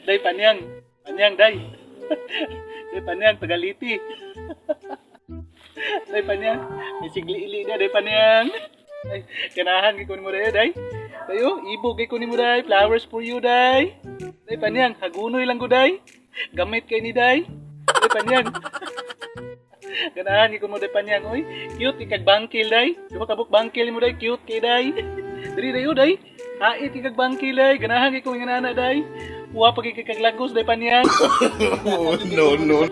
Day panyang, panyang day. Day panyang tagaliti. Day panyang, may sigli-ili na day panyang. Ay, ganahan kay mo day day. Dayo, ibog kay kunin mo day, flowers for you day. Day panyang, hagunoy lang ko day. Gamit kay ni day. Day panyang. Ganahan kay mo day panyang oy. Cute ikag bangkil day. Duha ka buk bangkil mo day, cute kay day. Diri dayo day. Hait ikag bangkil day. Ganahan kay ko nga nana day. Wa pa kay kag lagos day panyang. Oh, no, no.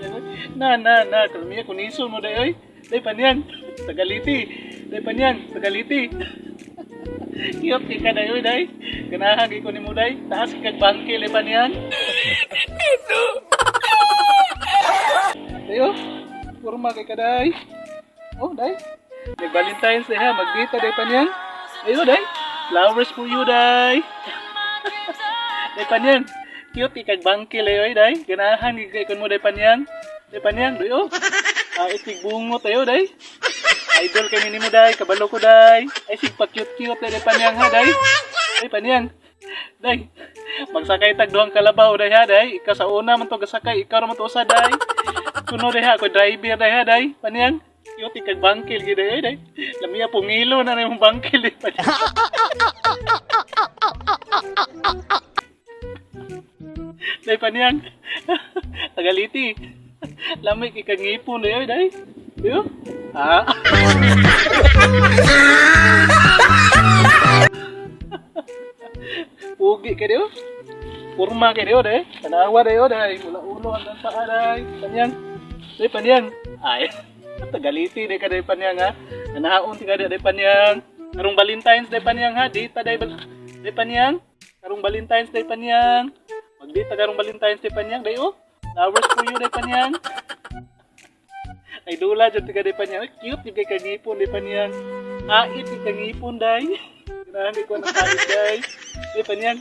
Na na na, kalmiya kunison mo day oy. Day panyang, tagaliti. Day panyang, tagaliti. Cute kay ka day oy day. Ganahan kay ko nimo day. Taas kay kag bangkil day panyang. Dayo, kurma kay ka day. Oh, day. Nag Valentine's Day ha, magdita day panyang. Ayo day. Flowers for you day. Day panyang. Cute kay kag bangkil ay oy day. Ganahan kay kon mo day panyang. Day panyang, dayo. Ah, itig bungo tayo day. Idol kay nimo day, kabalo ko day. Ay sig pa cute cute day panyang ha day. Day panyang. Day. Magsakay tag duhang kalabaw day ha day. Ikaw sa una man to gasakay, ikaw ra man to usa day. Kuno day ha, ako driver day ha day. Panyang. Cute kag bangkil gid day day. Lamiya pungilo na na imong bangkil day panyang. Day panyang. Tagaliti. Lamig kay kag ngipon day oy day. Yo. Ah. Pugi kay dio. Kurma kay dio day. Tanawa day day. Mula ulo hanggang paa day. Panyang. Day panyang. Ay. Tagaliti day ka day panyang ha. Nanahaon ti ka day panyang. Karong Valentine's Day panyang ha. Di ta day day panyang. Karong Valentine's Day panyang. Magdita karong Valentine's Day panyang day oh. Flowers for you day panyang. Ay dula jud ti ka day panyang. Ay, cute jud kay kangipon day panyang. Ait kay kangipon day. Ganahan ko ng hait day. Day panyang.